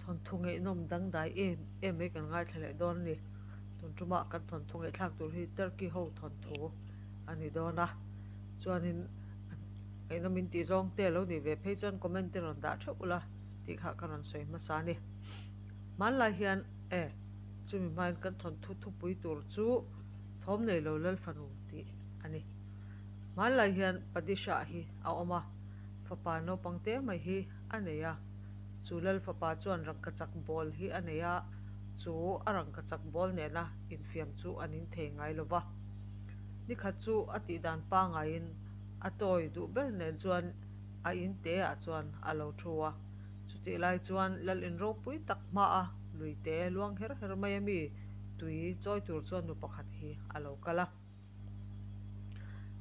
Thawnthu ngaihnawm dangdai em em mai kan ngaithla leh dawn a ni. Tun tumah kan thawnthu ngaihthlak tur hi Turkey ho thawnthu a ni dawn a. Chuanin ngaihnawm in tih zawng te lo nih ve phei chuan comment te rawn dah theuh ula tih kha ka rawn sawi hmasa a ni. Hmanlai hian e chumi hmain kan thawnthu thupui tur chu thawm nei lo lal fanu tih a ni. Hmanlai hian Padishah hi a awm a, fapa naupang te mai hi a nei a. Chu lal fapa chuan rangkachak ball hi a nei a, chu a rangkachak ball nena infiam chu an in thei ngai lo va. Nikhat chu a tih dan pangaiin a tawi duh ber nen chuan a in te ah chuan a lo thu a. Chutih lai chuan lal in ropui tak hmaa lui te luang her her mai a mi tui chawi tur chuan nu pakhat hi a lo kal a.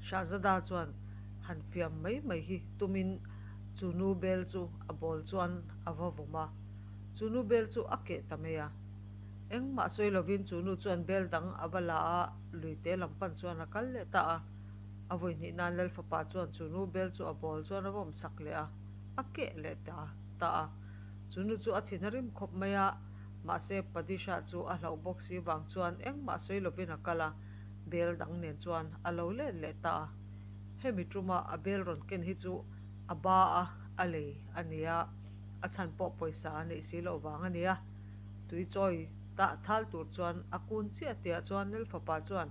Shahzada chuan han fiam mai mai hi tumin chu nu bel chu a bawl chuan a va vawm a, chu nu bel chu a keh ta mai a. Engmah sawi lovin chu nu chuan bel dang a va la a, luite lam pan chuan a kal leh ta a. A vawi hnih nan Lal fapa chuan chu nu bel chu a bawl chuan a vawm sak leh a, a keh leh ta ta a. Chu nu chu a thin a rim khawp mai a, mahse Padishah chu a hlauh bawk si vang chuan engmah sawi lovin a kal a. Bel dang nen chuan a lo let leh ta a, hemi tuma a bel rawn ken hi chu a ba a, a lei a ni a, a chhan pawh pawisa a neih si loh vang a ni a. Tui chawi tah thal tur chuan a kun chiah tihah chuan Lal fapa chuan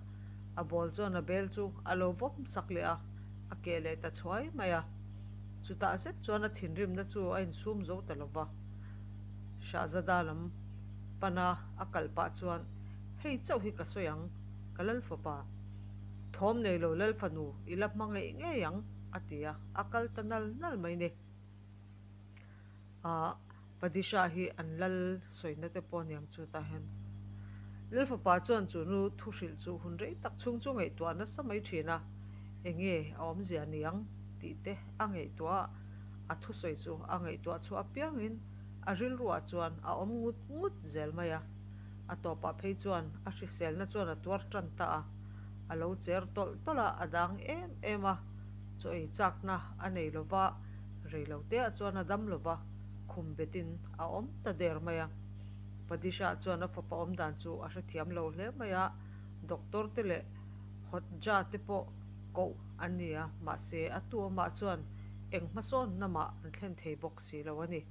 a bawl chuan a bel chu a lo vawm sak leh a, a keh leh ta chhuai mai a. Chutah zet chuan a thinrimna chu a insum zo ta lo va. Shahzada lam pana a kal pah chuan Hei chauh hi ka sawi ang, ka lal fapa. Thawm nei lo lal fanu i la hma ngeih ngei ang, a ti a, a kal ta nal nal mai ni. Ahh, Padishah hi an lal sawina te pawh aniang chu tah hian. Lal fapa chuan chu nu thu hrilh chu hun rei tak chhung chu ngaihtuah nasa mai thin a, enge a awmzia niang tih te a ngaihtuah a, a thusawi chu a ngaihtuah chhuah apiangin a rilruah chuan a awm ngut ngut zel mai a. A tawpah phei chuan a hriselna chuan a tuar tan ta a, a lo cher tawlh tawlh a, a dang em em a, chaw ei chakna a nei lo va, rei lo teah chuan a dam lo va, khum betin a awm ta der mai a. Padishah chuan a fapa awm dan chu a hrethiam lo hle mai a, doctor te leh Hodja te pawh koh an ni a, mahse a tu amah chuan eng hmasawnna mah an thlen thei bawk si lo a ni.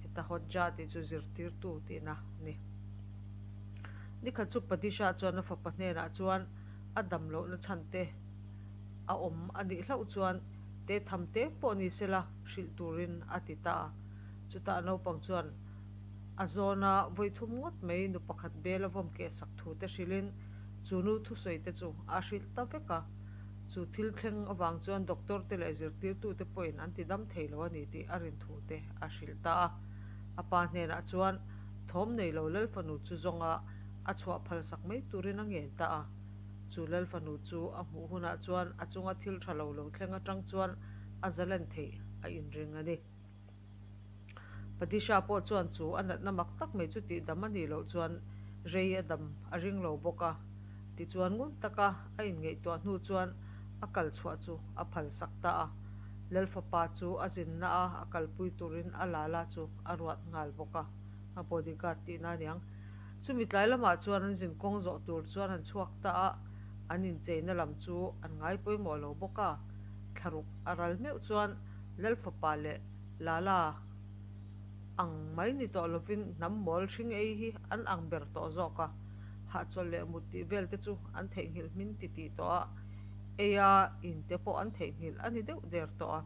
Heta Hodja tih chu zirtirtu tihna a ni. Nikhat chu Padishah chuan a fapa hnenah chuan a dam lohna chhan te a awm a nih hlauh chuan te tham te pawh ni sela hrilh turin a ti ta a. Chutah naupang chuan a zawna vawi thum ngawt mai nu pakhat bel a vawm keh sak thu te hrilhin chu nu thusawi te chu a hrilh ta vek a. Chu thil thleng avang chuan doctor te leh zirtirtu te pawhin an ti dam thei lo a ni tih a rin thu te a hrilh ta a. A pa hnenah chuan thawm nei lo Lal fanu chu zawnga a chhuah phal sak mai turin a ngen ta a. Chu Lal fanu chu a hmuh hunah chuan a chunga thil tha lo lo thleng atang chuan a zalen theih a inring a ni. Padishah pawh chuan chu a natna mak tak mai chu tih dam a nih loh chuan rei a dam a ring lo bawk a. Tichuan ngun taka a inngaihtuah hnu chuan a kal chhuah chu a phal sak ta a. Lal fapa chu a zinna a a kalpui turin a lala chu a ruat nghal bawk a, a bodyguard tihna aniang. Chumi tlai lamah chuan an zin kawng zawh tur chuan an chhuak ta a, an incheina lam chu an ngai pawimawh lo bawk a. Thlaruk a ral meuh chuan Lal fapa leh Lala ang mai ni tawh lovin hnam mawl hring ei hi an ang ber tawh zawk a, hahchawlh leh mut tih vel te chu an theihnghilh hmin ti tih tawh a, eia in te pawh an theihnghilh a ni deuh der tawh a.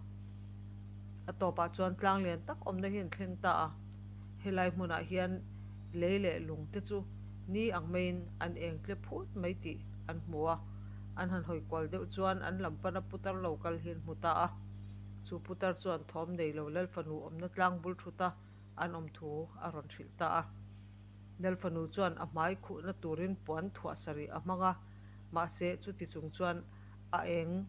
A tawpah chuan tlang lian tak awmna hi an thleng ta a, helai hmunah hian lei leh lung te chu ni ang maiin an eng tle phut mai tih an hmu a, an han hawi kual deuh chuan an lam pana putar lo kal hi an hmu ta a. Chu putar chuan thawm nei lo Lal fanu awmna tlang bul thut a an awm thu a rawn hrilh ta a. Lal fanu chuan a hmai khuhna turin puan thuah sarih a hmang a, mahse chuti chung chuan a eng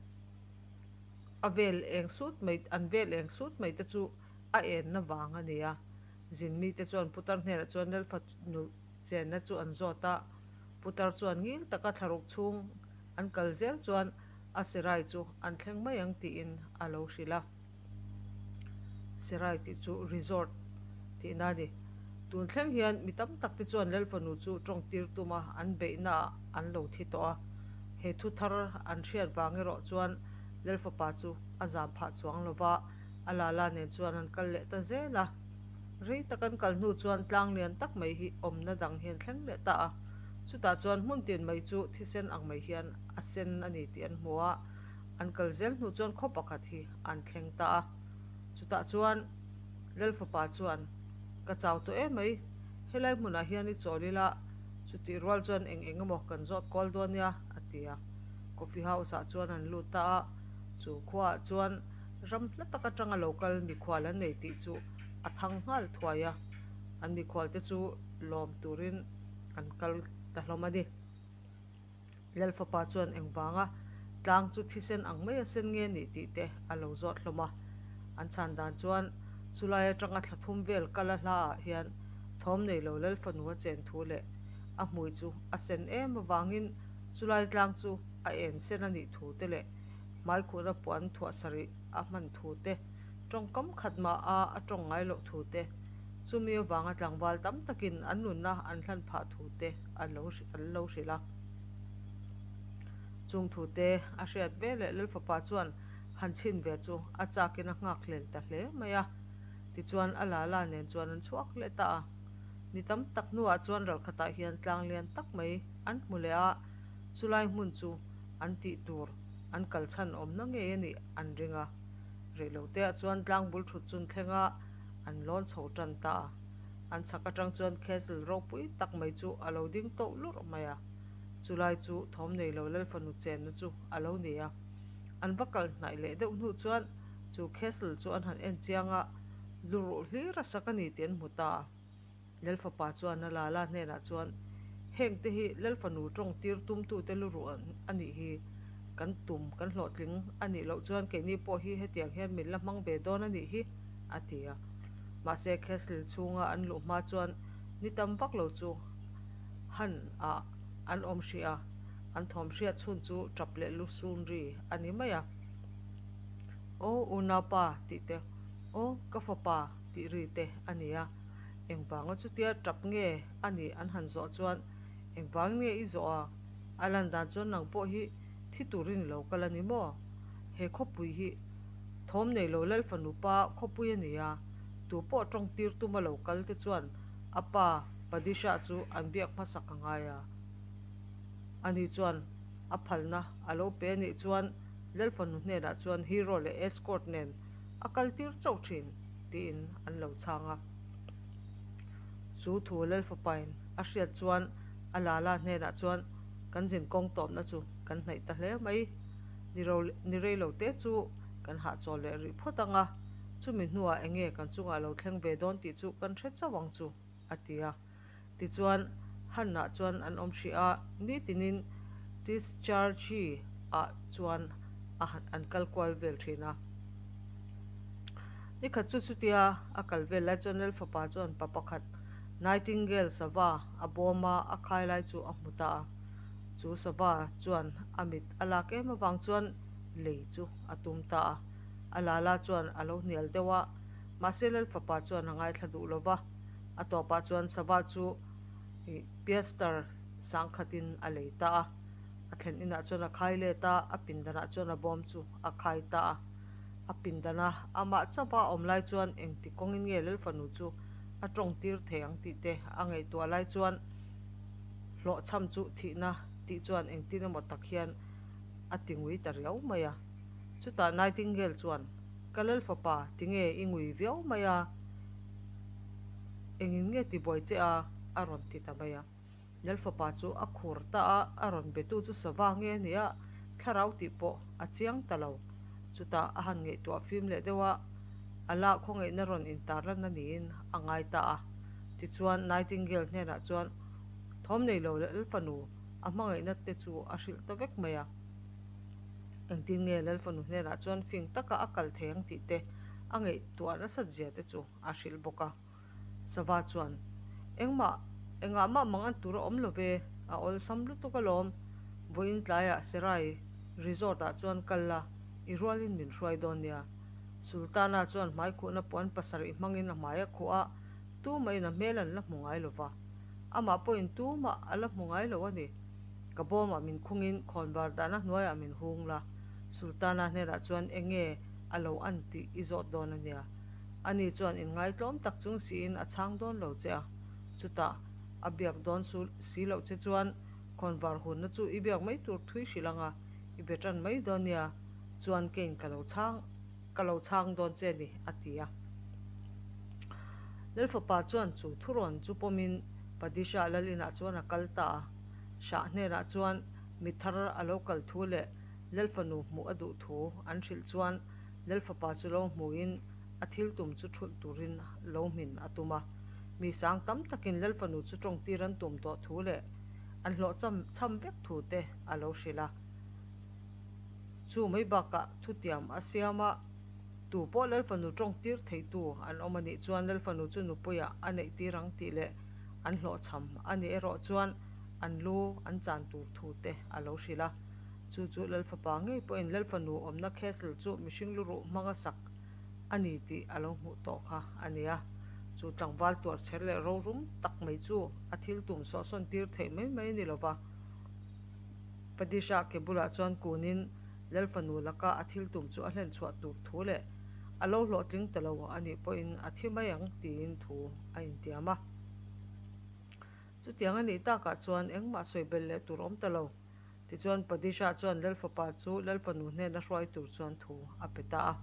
a vel eng sut mai an vel eng sut mai te chu a enna vang a ni a. Zinmite chuan putar hnenah chuan Lal fanu chenna chu an zawt a, putar chuan ngil taka thlaruk chhung an kal zel chuan a Serai chu an thleng mai ang tiin a lo hrilh a. Serai tih chu resort tihna a ni. Tun thleng hian mi tam tak te chuan Lal fanu chu tawng tir tuma an beihna ah an lo thi tawh a, he thu thar an hriat vang erawh chuan Lal fapa chu a zam phah chuang lo va, a lala nen chuan an kal leh ta zel a. Rei tak an kal hnu chuan tlang lian tak mai hi awmna dang hian thleng leh ta a, chutah chuan hmun tin mai chu thisen ang mai hian a sen a ni tih an hmu a, an kal zel hnu chuan khaw pakhat hi an thleng ta a, chutah chuan Lal fapa chuan, Ka chau tawh em mai, helai hmunah hian i chawl ila, chutih rual chuan eng eng emaw kan zawt kual dawn nia, a ti a. Coffee house ah chuan an lut ta a, chu khuaah chuan ram hla tak atanga lo kal mikhual an nei tih chu a thang nghal thuai a, an mikhual te chu lawm turin an kal ta hlawm a ni. Lal fapa chuan engvanga tlang chu thisen ang mai a sen nge nih tih te a lo zawt hlawm a. An chhan dan chuan chulai atanga thla thum vel kal a hla ah hian thawm nei lo Lal fanu a chen thu leh a hmui chu a sen em avangin chulai tlang chu a en sen a nih thu te leh hmaikhuhna puan thuah sarih a hman thu te, tawngkam khat mah a a tawng ngai loh thu te, chumi avanga tlangval tam takin an nunna an hlan phah thu te an lo an lo hrilh a. Chung thu te a hriat ve leh Lal fapa chuan han chhin ve chu a chakin a nghak hlel ta hle mai a. Tichuan a lala nen chuan an chhuak leh ta a. Ni tam tak hnuah chuan ralkhatah hian tlang lian tak mai an hmu leh a, chulai hmun chu an tih tur an kal chhan awmna ngei a nih an ring a. Reiloteah chuan tlang bul thut chun thlenga an lawn chho tan ta a. An chhak atang chuan castle ropui tak mai chu a lo ding tawh lurh mai a. Chulai chu thawm nei lo Lal fanu chenna chu a lo ni a. An va kal hnaih leh deuh hnu chuan chu castle chu an han en chiang a, luruh hlir a sak a ni tih an hmu ta a. Lal fapa chuan a lala hnenah chuan, Heng te hi Lal fanu tawng tir tumtute luruh a nih hi. Kan tum, kan hlawhtling a nih loh chuan keini pawh hi hetiang hian min la hmang ve dawn a nih hi, a ti a. Mahse, Castle chhunga an luh hma chuan ni tam vak lo chu Han ah an awm hrih a, an thawm hriat chhun chu tap leh lu sun ri a ni mai a. Aw unaupa tih te, Aw ka fapa tih ri te a ni a. Engvanga chutia tap nge a nih an han zawh chuan engvang nge i zawh a? A lan dan chuan nang pawh hi thi turin i lo kal a ni maw? He khawpui hi thawm nei lo Lal fanu pa khawpui a ni a, tu pawh tawng tir tuma lo kal te chuan a pa Padishah chu an biak hmasak a ngai a. Ani chuan a phalna a lo pe a nih chuan Lal fanu hnenah chuan hero leh escort nen a kal tir chauh thin tiin an lo chhang a. Chu thu Lal fapain a hriat chuan a lala hnenah chuan kan zin kawng tawpna chu kan hnaih ta hle mai. Ni rei lo te chu kan hahchawl leh rih phawt ang a, chumi hnuah enge kan chungah lo thleng ve dawn tih chu kan hre chauh ang chu, a ti a. Tichuan, Hannah chuan an awm hrih a, nitinin Tischarchi-ah chuan a han an kal kual vel thin a. Nikhat chu chutia a kal vel lai chuan Lal fapa chuan pa pakhat Nightingale sava a bawm a, a khai lai chu a hmu ta a. Chu sava chuan a mit a lak em avang chuan lei chu a tum ta a. A lala chuan a lo hnial deuh a, mahse Lal fapa chuan a ngaithla duh lo va. A tawpah chuan sava chu piastar sangkhatin a lei ta a, a thlen inah chuan a khai let a, a pindanah chuan a bawm chu a khai ta a. A pindana amah chauha a awm lai chuan engti kawngin nge Lal fanu chu a tawng tir thei ang tih te a ngaihtuah lai chuan hlawhchham chu thihna tih chuan engtin emaw tak hian a ti ngui ta riau mai a. Chutah Nightingale chuan, Ka Lal fapa, tinge i ngui viau mai a? Engin nge ti buai che a? a rawn ti ta mai a. Lal fapa chu a khur ta a, a rawn betu chu sava nge a nia, thlarau tih pawh a chiang ta lo. Chutah a han ngaihtuah fim leh deuh a, a lah khawngaihna rawn intarlan a niin a ngai ta a. Tichuan Nightingale hnenah chuan thawm nei lo lal fanu a hmangaihna te chu a hrilh ta vek mai a. Engtin nge Lal fanu hnenah chuan fing taka a kal thei ang tih te a ngaihtuah nasat zia te chu a hrilh bawk a. Sava chuan, Engmah, engah mah mang an tur a awm lo ve, a awlsam lutuk alawm. Vawiin tlaiah Serai Resort ah chuan kal la, i rualin min hruai dawn nia. Sultana chuan hmaikhuhna puan pasarih hmangin a hmai a khuh a. tumahin a hmel an la hmu ngai lo va, amah pawhin tumah a la hmu ngai lo a ni. Ka bawmah min khungin khawnvar dahna hnuaiah min hung la, Sultana hnenah chuan eng nge a lo an tih i zawt dawn a nia. Ani chuan inngaitlawm tak chung siin a chhang dawn lo che a, chutah a biak dawn si loh che chuan khawnvar hunna chu i biak mai tur thui hrilh ang a, i be tan mai dawn nia, chuan keiin ka lo chhang ka lo chhang dawn che ni, a ti a. Lalfapa chuan chu thurawn chu pawmin Padishah lal inah chuan a kal ta a. Shah hnenah chuan mi thar a lo kal thu leh Lalfanu hmuh a duh thu an hrilh chuan Lalfapa chu lo hmuhin a thil tum chu thulh turin lo hmin a tum a. Mi sang tam takin Lalfanu chu tawngtir an tum tawh thu leh an hlawh cham vek thu te a lo hrilh a. Chu mai bakah thutiam a siam a, tu pawh Lalfanu tawngtir theitu an awm a nih chuan Lalfanu chu nupuiah a neih tir ang tih leh an hlawhchham a nih erawh chuan an lu an chan tur thu te a lo hrilh a. Chu chu Lalfapa ngei pawhin Lalfanu awmna castle chu mihring luruh hmanga sak a ni tih a lo hmuh tawh kha a ni a. Chu tlangval tuar chher leh rorum tak mai chu a thil tum sawhsawn tir theih mai mai a ni lo va. Padishah ke bulah chuan kunin Lalfanu laka a thil tum chu a hlen chhuah tur thu leh a lo hlawhtling ta lo a nih pawhin a thi mai ang tiin thu a intiam a. Chutiang a nih takah chuan engmah sawi belh leh tur awm ta lo. Tichuan Padishah chuan Lalfapa chu Lalfanu hnena hruai tur chuan thu a pe ta a.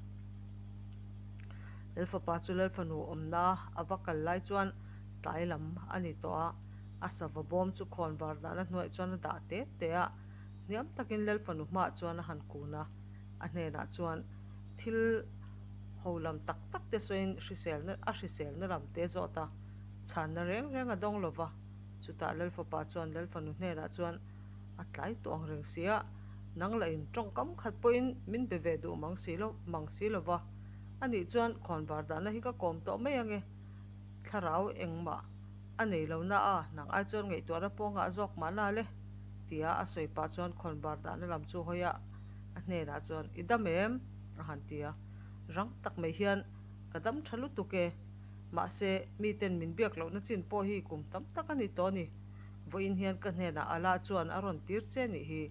Lalfapa chu Lalfanu awmna a va kal lai chuan tlai lam a ni tawh a, a sava bawm chu khawn var dahna hnuaih chuan a dah te te a, hniam takin Lalfanu hmaah chuan a han kun a, a hnenah chuan thil ho lam tak tak te sawiin hriselna a hriselna lam te zawt a, chhanna reng reng a dawng lo va. Chutah Lalfapa chuan Lalfanu hnenah chuan a tlai tawh ang reng si a, nang lah in tawngkam khat pawhin min be ve duh mang si lo mang si lo va, anih chuan khawnvar dahna hi ka kawm tawh mai ange, thlarau engmah a nei lo na a, nang ai chuan ngaihtuahna pawngah zawk mahna le, tia a sawi pah chuan khawnvar dahna lam chu hawi a, a hnenah chuan i dam em? a han ti a, rang tak mai hian ka dam tha lutuk e, mahse miten min biak lohna chin pawh hi kum tam tak a ni tawh a ni. Vawiin hian ka hnenah Allah chuan a rawn tir che nih hi,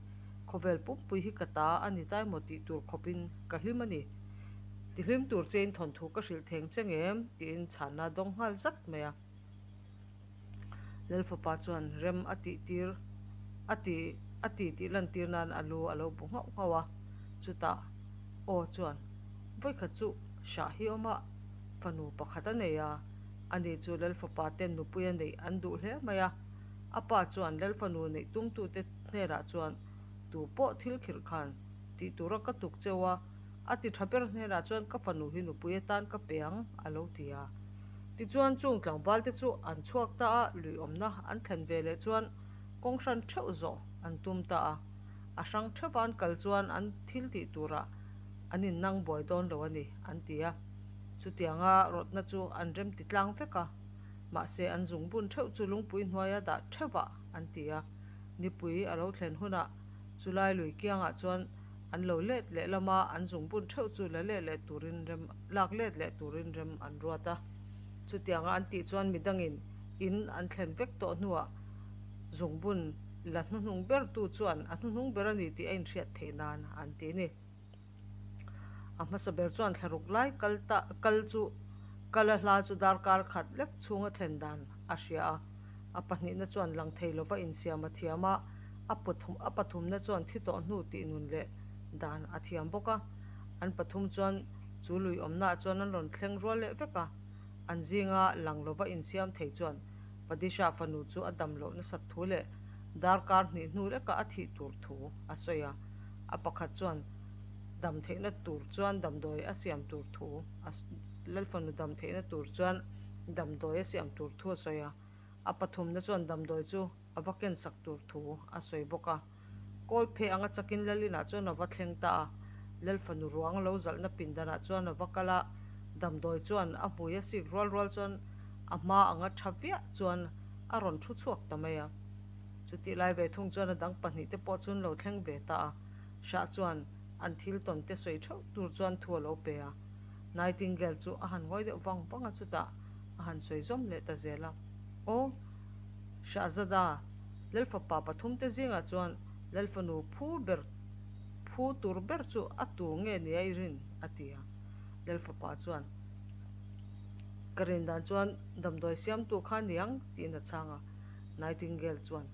khawvel pumpui hi ka ta a ni tai maw tih tur khawpin ka hlim a ni. Ti hlim tur chein thawnthu ka hrilh theng che ngem? tiin chhanna dawng nghal zat mai a. Lalfapa chuan rem a tih tir a ti a ti tih lantir nan a lu a lo bu nghauh nghauh a, chutah aw chuan vawikhat chu Shah hi awm a, fanu pakhat a nei a. Ani chu Lalfapa ten nupui a neih an duh hle mai a, a pa chuan Lalfanu neih tumtute hnenah chuan tu pawh thil khirh khan tih tura ka tuk cheu a, a ti tha ber hnenah chuan ka fanu hi nupui atan ka pe ang a lo ti a. Tichuan chung tlangvalte chu an chhuak ta a, lui awmna an thlen ve leh chuan kawng hran theuh zawh an tum ta a, a hrang theuh a an kal chuan an thil tih turah an innang buai dawn lo a ni an ti a. Chutianga rawtna chu an rem ti tlang vek a, mahse an zungbun theuh chu lungpui hnuaia dah theuhah an ti a. Nipui a lo thlen hunah chulai lui kiangah chuan an lo let leh lama an zungbun theuh chu la let leh turin rem lak let leh turin rem an ruat a. Chutianga an tih chuan midangin in an thlen vek tawh hnuah zungbun la hnuhnung bertu chuan a hnuhnung ber a ni tih a inhriat theih nan an ti a ni. A hmasa ber chuan thlaruk lai kal ta kal chu kal a hla chu darkar khat lek chhunga thlen dan a hria a. A pahnihna chuan lang thei lova insiam a thiam a, a pathum a pathumna chuan thi tawh hnu tih nun leh dan a thiam bawk a. An pathum chuan chu lui awmnaah chuan an rawn thleng rual leh vek a. An zinga lang lova insiam thei chuan Padishah fanu chu a dam loh nasat thu leh darkar hnih hnu lekah a thih tur thu a sawi a. A pakhat chuan dam theihna tur chuan damdawi a siam tur thu a Lalfanu dam theihna tur chuan damdawi a siam tur thu a sawi a. A pathumna chuan damdawi chu a va kensak tur thu a sawi bawk a. Kawl pheh anga chakin Lalinah chuan a va thleng ta a. Lalfanu ruang lo zalhna pindanah chuan a va kal a, damdawi chuan a hmui a sik rual rual chuan a hma anga tha viah chuan a rawn thu chhuak ta mai a. Chutih lai ve thung chuan a dang pahnihte pawh chu an lo thleng ve ta a, Shah chuan an thil tawn te sawi theuh tur chuan thu a lo pe a. Nightingale chu a han ngawi deuh vang vang a, chutah. a han sawi zawm leh ta zel a. Aw, Shahzada, Lalfapa pathumte zingah chuan Lalfanu phu ber phu tur ber chu a tu nge nia i rin? a ti a. Lalfapa chuan, Ka rin dan chuan damdawi siamtu kha niang tiin a chhang a. Nightingale chuan,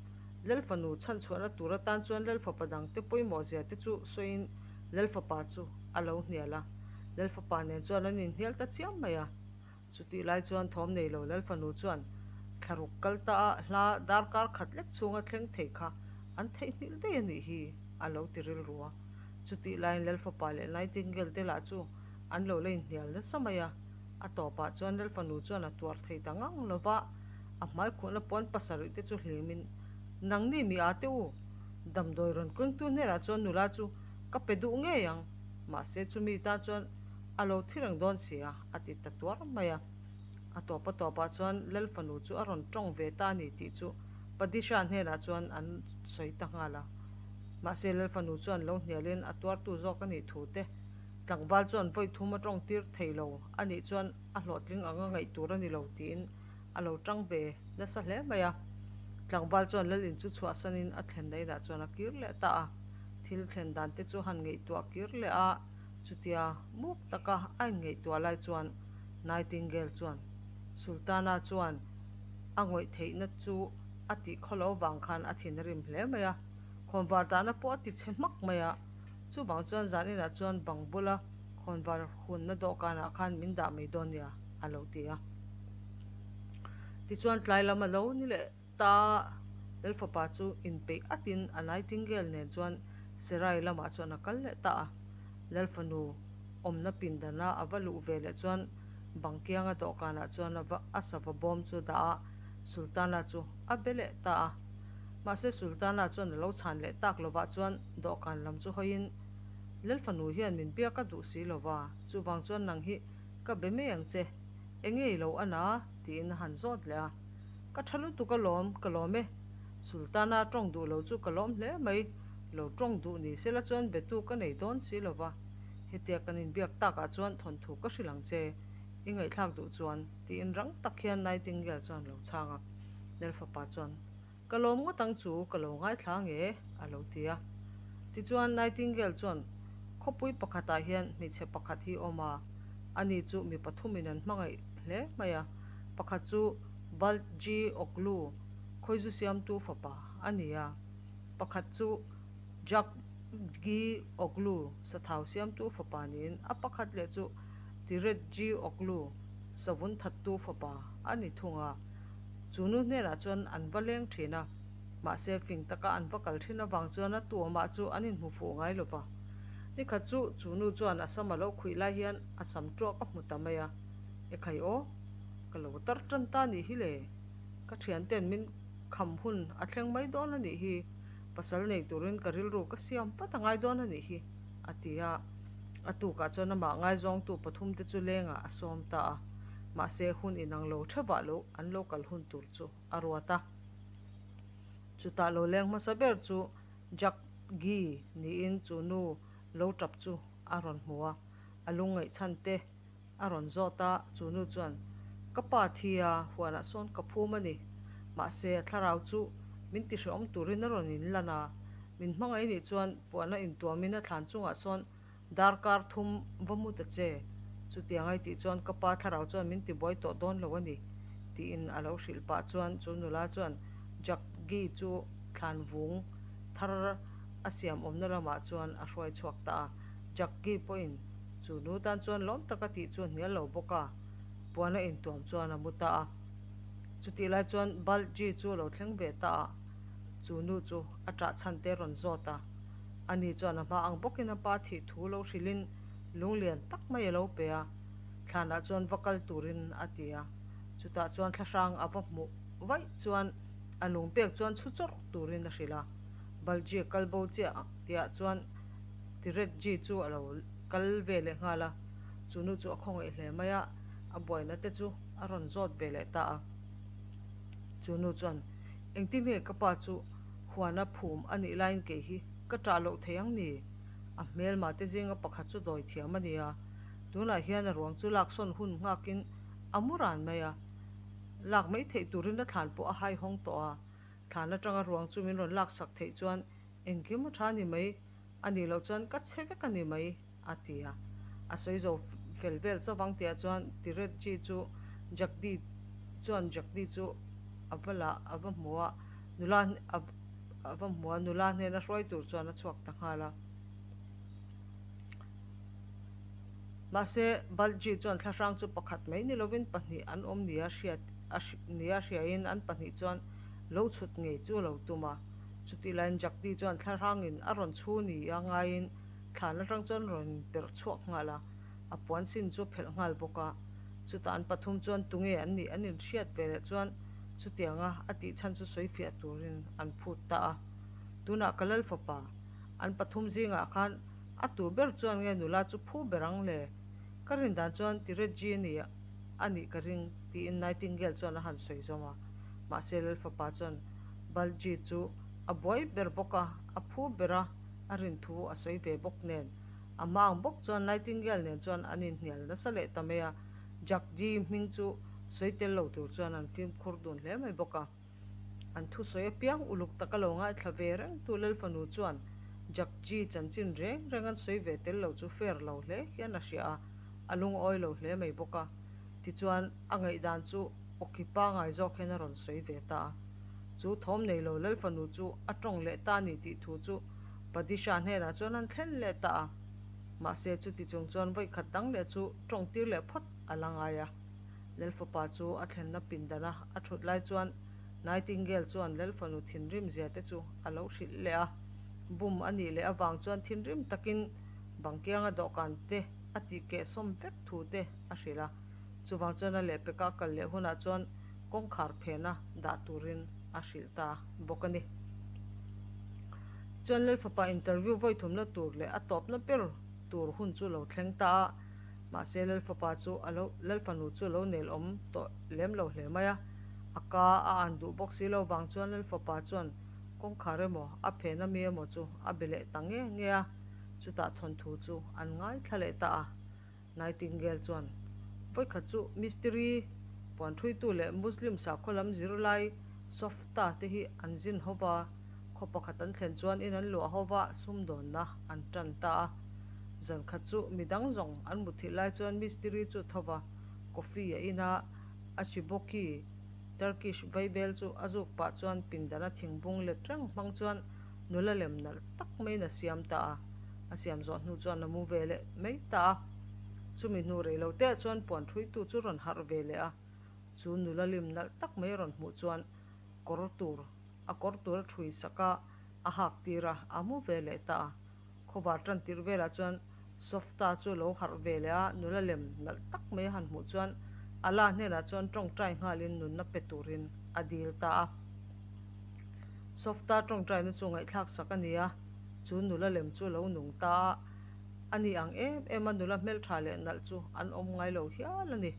Lalfanu chhanchhuahna tur atan chuan Lalfapa dangte pawimawh zia te chu sawiin Lalfapa chu a lo hnial a. Lalfapa nen chuan an inhnial ta chiam mai a. Chutih lai chuan thawm nei lo Lalfanu chuan thlaruk kal ta a hla darkar khat lek chhunga thleng thei kha an theihnghilh daih a nih hi a lo ti rilru a. Chutih laiin Lalfapa leh Nightingale te lah chu an lo la inhnial nasa mai a. A tawpah chuan Lalfanu chuan a tuar thei ta ngang lo va, a hmai khuhna puan pasarih te chu hlimin, Nangni mi a te u, damdawi rawn kengtu hnenah chuan nula chu ka pe duh ngei ang, mahse chumi tan chuan A lo thi reng dawn si a, a ti ta tuar mai a. A tawp a tawpah chuan Lal fanu chu a rawn tawng ve ta a ni tih chu Padisha hnenah chuan an sawi ta nghal a. Mahse Lal fanu chuan lo hnialin a tuartu zawk a nih thu te, tlangval chuan vawi thum a tawng tir thei lo a nih chuan a hlawhtling anga ngaih tur a ni lo tiin a lo tang ve nasa hle mai a. Tlangval chuan Lal in chu chhuahsanin a thlenna inah chuan a kir leh ta a. Thil thlen dan te chu han ngaihtuah kir leh a. Chutia muk taka a inngaihtuah lai chuan Nightingale chuan Sultana chuan a ngawih theihna chu a tih khawlo vang khan a thin a rim hle mai a, khawnvar dahna pawh a ti chhe hmak mai a, chuvang chuan zan inah chuan bang bula khawnvar hunna dawhkanah khan min dah mai dawn nia a lo ti a. Tichuan tlai lam a lo ni leh. Ta Lalfapa chu inpeih atin a Nightingale nen chuan Serai lamah chuan a kal leh ta a. Lalfanu awmna pindana a va luh ve leh chuan bang kianga dawhkanah chuan a va a sava bawm chu dah a, Sultana chu a be leh ta a. Mahse Sultana chuan a lo chhan leh tak lovah chuan dawhkan lam chu hawiin, Lalfanu hian min biak a duh si lova, chuvang chuan nang hi ka be mai ang che, enge i lo an a? tiin a han zawt leh a. Ka tha lutuk alawm, ka lawm e. Sultana tawng duh lo chu ka lawm hle mai, lo tawng duh ni sela chuan betu ka nei dawn si lo va. Hetia kan inbiak takah chuan thawnthu ka hrilh ang che, i ngaihthlak duh chuan, tiin rang tak hian Nightingale chuan lo chhang a. Lalfapa chuan. Ka lawm ngawt ang chu ka lo ngaithla nge? a lo ti a. Tichuan Nightingale chuan, Khawpui pakhatah hian hmeichhe pakhat hi awm a, ani chu mi pathumin an hmangaih hle mai a. Pakhat chu Baltji Oglu, khawizu siamtu fapa a ni a. Pakhat chu Jakgi Oglu, sathau siamtu fapa niin a pakhat leh chu Tiretji Oglu, savun thattu fapa a ni thung a. Chu nu hnenah chuan an va leng thin a, mahse fing taka an va kal thin avang chuan a tuamah chu an inhmu fuh ngai lo va. Nikhat chu chu nu chuan a sam a lo khuih lai hian a sam tuak a hmu ta mai a, Ekhai aw, ka lo tar tan ta nih hi le, ka thianten min kham hun a thleng mai dawn a nih hi, pasal nei turin ka rilru ka siam vat a ngai dawn a nih hi, a ti a. A tukah chuan amah ngaizawngtu pathumte chu lengah a sawm ta a, mahse hun inang lo theuhah lo an lo kal hun tur chu a ruat a. Chutah lo leng hmasa ber chu Jack Gee niin chu nu lo tap chu a rawn hmu a, a lungngaihchhan te a rawn zawt a, chu nu chuan, Ka pa thi a, huanah sawn ka phum a ni. Mahse, a thlarau chu min tihrehawm turin a rawn inlan a, min hmangaih nih chuan puana intuamin a thlan chungah sawn darkar thum va mu ta che. Chutiang ai tih chuan ka pa thlarau chuan min tibuai tawh dawn lo a ni, tiin a lo hrilh pah chuan chu nula chuan Jaggi chu thlan vung thar a siam awmna lamah chuan a hruai chhuak ta a. Jaggi pawhin Chu nu tan chuan lawm taka tih chu a hnial lo bawk a, puan a intuam chuan a mu ta a. Chutih lai chuan Balji chu a lo thleng ve ta a, chu nu chu a ṭah chhan te rawn zawt a. Ani chuan a hma ang bawkin a pa thih thu lo hrilhin lunglian tak mai a lo pe a, thlanah chuan va kal turin a ti a. Chutah chuan thlahrang a va hmuh vaih chuan a lung pek chuan chhu chawrh turin a hrilh a. Balji a kal bo chiah tihah chuan Tiretji chu a lo kal ve leh nghal a, chu nu chu a khawngaih hle mai a, a buaina te chu a rawn zawt ve leh ta a. Chu nu chuan, Engtin nge ka pa chu huana phum a nih laiin kei hi ka ṭah loh thei ang ni? A hmelma te zinga pakhat chu dawi thiam a ni a, tunah hian a ruang chu laksawn hun nghakin a mu ran mai a. Lak mai theih turin a thlan pawh a hai hawng tawh a, thlan atanga ruang chu min rawn laksak theih chuan engkim a tha ni mai, a nih loh chuan ka chhe vek a ni mai, a ti a. A sawi zo fel vel chauh tihah chuan Tiretji chu Jagdi chuan Jagdi chu a va la a va hmu a, nula a va hmu a, nula hnena hruai tur chuan a chhuak ta nghal a. Mahse, Balji chuan thlahrang chu pakhat mai ni lovin pahnih an awm nia hriat nia hriain an pahnih chuan lo chhut ngei chu a lo tum a. Chutih laiin Jagdi chuan thlahrangin a rawn chhu nia ngaiin thlan atang chuan rawn inperh chhuak nghal a, a puan sin chu a phelh nghal bawk a. Chutah an pathum chuan tunge an nih an inhriat ve leh chuan chutianga a tih chhan chu sawi fiah turin an phut ta a. Tunah ka lal fapa, an pathum zingah khan a tu ber chuan nge nula chu phu ber ang le? Ka rin dan chuan Tiretji ni a nih ka ring, tiin Nightingale chuan a han sawi zawm a. Mahse lal fapa chuan Balji chu a buai ber bawk a, a phu ber a. A rin thu a sawi ve bawk nen, a hma ang bawk chuan Nightingale nen chuan an inhnial nasa leh ta mai a, Jagji hming chu sawi tel lo tur chuan an fimkhur dun hle mai bawk a. An thusawi apiang uluk taka lo ngaithla ve rengtu Lalfanu chuan Jagji chanchin reng reng an sawi ve tel lo chu fair lo hle hian a hria a, a lungawi lo hle mai bawk a. Tichuan, a ngaihdan chu awki pangai zawk hian a rawn sawi ve ta a. Chu thawm nei lo Lal fanu chu a tawng leh ta a ni tih thu chu Padisha hnenah chuan an thlen leh ta a. Mahse, chuti chung chuan vawi khat dang leh chu tawng tir leh phawt a la ngai a. Lal fapa chu a thlenna pindana a thut lai chuan Nightingale chuan Lal fanu thinrim zia te chu a lo hrilh leh a. Bum a nih leh avang chuan thinrim takin bangkianga dawhkan te a tih keh sawm vek thu te a hrilh a. Chuvang chuan a lehpeka a kal leh hunah chuan kawngkhar phena dah turin a hrilh ta bawk a ni. Tichuan Lalfapa interview vawi thumna tur leh a tawpna ber tur hun chu lo thleng ta a, mahse Lalfapa chu a lo Lalfanu chu a lo nel awm tawh lem lo hle mai a, a ka a an duh bawk si lo vang chuan Lalfapa chuan kawngkhar emaw a phena mi emaw chu a be leh ta nge nge a, chutah thawnthu chu an ngaithla leh ta a. Nightingale chuan, Vawikhat chu mistiri, puanṭhuitu leh Muslim sakhaw lam zirlai Softa te hi an zin ho va, khaw pakhat an thlen chuan in an luah ho va, sumdawnna an ṭan ta a. Zankhat chu midang zawng an muthilh lai chuan mistiri chu tho va, coffee a in a, a chiboki, Turkish vaibel chu a zuk pah chuan pindana thingbung let reng hmang chuan nula lem nalh tak maiin a siam ta a, a siam zawh hnu chuan a mu ve leh mai ta a. Chumi hnu rei lo teah chuan puan ṭhuitu chu rawn harh ve leh a, chu nula lim nalh tak mai a rawn hmuh chuan kawr tur a kawr tur a ṭhui sak a, a hak tir a, a mu ve leh ta a. Khawvar ṭan tirh velah chuan Softa chu lo harh ve leh a, nula lem nalh tak mai a han hmuh chuan Allah hnenah chuan ṭawngṭai nghalin nunna pe turin a dil ta a. Softa ṭawngṭaina chu ngaihthlak sak a ni a, chu nula lem chu lo nung ta a, a ni ang em em a nula hmelṭha leh nalh chu an awm ngai lo hial a ni.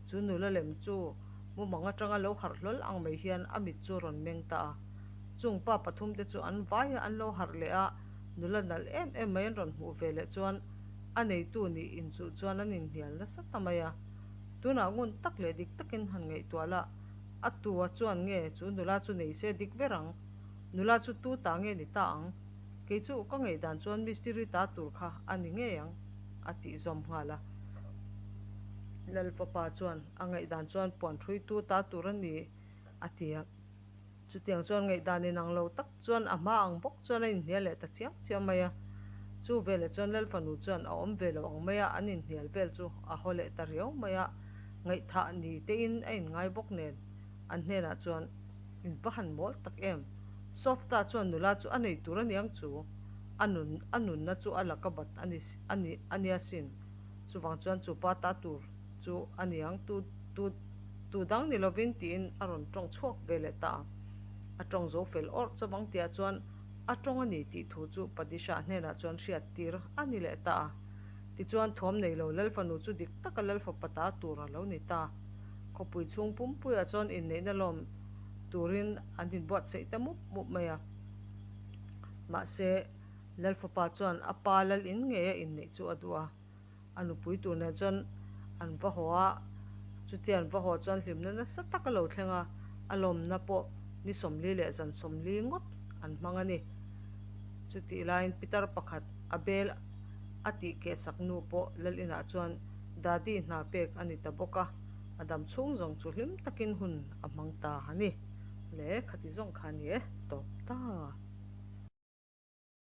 Chu nula lem chu mumang aṭanga lo harh hlawl ang mai hian a mit chu a rawn meng ta a. Chung pa pathumte chu an vaia an lo harh leh a, nula nalh em em mai an rawn hmuh ve leh chuan a neitu nih inchuh chuan an inhnial nasa ta mai a. Tunah ngun tak leh dik takin han ngaihtuah lah, a tua chuan nge chu nula chu nei se dik ber ang? Nula chu tu ta nge ni ta ang? Kei chu ka ngaihdan chuan mistiri ta tur kha a ni ngei ang, a tih zawm nghal a. Lalfapa chuan a ngaihdan chuan puan ṭhuitu ta tur a ni, a ti a. Chutiang chuan ngaihdan inang lo tak chuan a hma ang bawk chuan a inhnial leh ta chiam chiam mai a. Chu veleh chuan Lalfanu chuan a awm ve lo ang mai a, an inhnial vel chu a haw leh ta riau mai a, ngaihthah ni tein a inngai bawk nen an hnenah chuan in va han mawl tak em. Softa chuan nula chu a nei tur a niang chu, a nun a nunna chu a laka bat a ni a ni a nia sin. Chuvang chuan chu pa ta tur chu a niang tu tu tu dang ni lovin tiin a rawn tawng chhuak ve leh ta a. A tawng zo fel awrh chawang tihah chuan a tawng a ni tih thu chu Padisha hnenah chuan hriat tir a ni leh ta a. Tichuan thuam nei lo Lalfanu chu dik taka Lalfapa ta tur a lo ni ta. Khawpui chhung pumpuiah chuan inneihna lawm turin an inbuatsaih ta mup mup mai a. Mahse, Lalfapa chuan a pa lal in ngei a inneih chu a duh a. A nupui tur nen chuan an va haw a. Chutia an va haw chuan hlimna nasa tak a lo thleng a, a lawmna pawh ni 40 leh zan 40 ngawt an hmang a ni. Chutih laiin pitar pakhat a bel a tih kehsak nu pawh lal inah chuan dadi hna pek a ni ta bawk a, a dam chhung zawng chu hlim takin hun a hmang ta a ni. Le, khati zawng kha a ni e, tawp ta.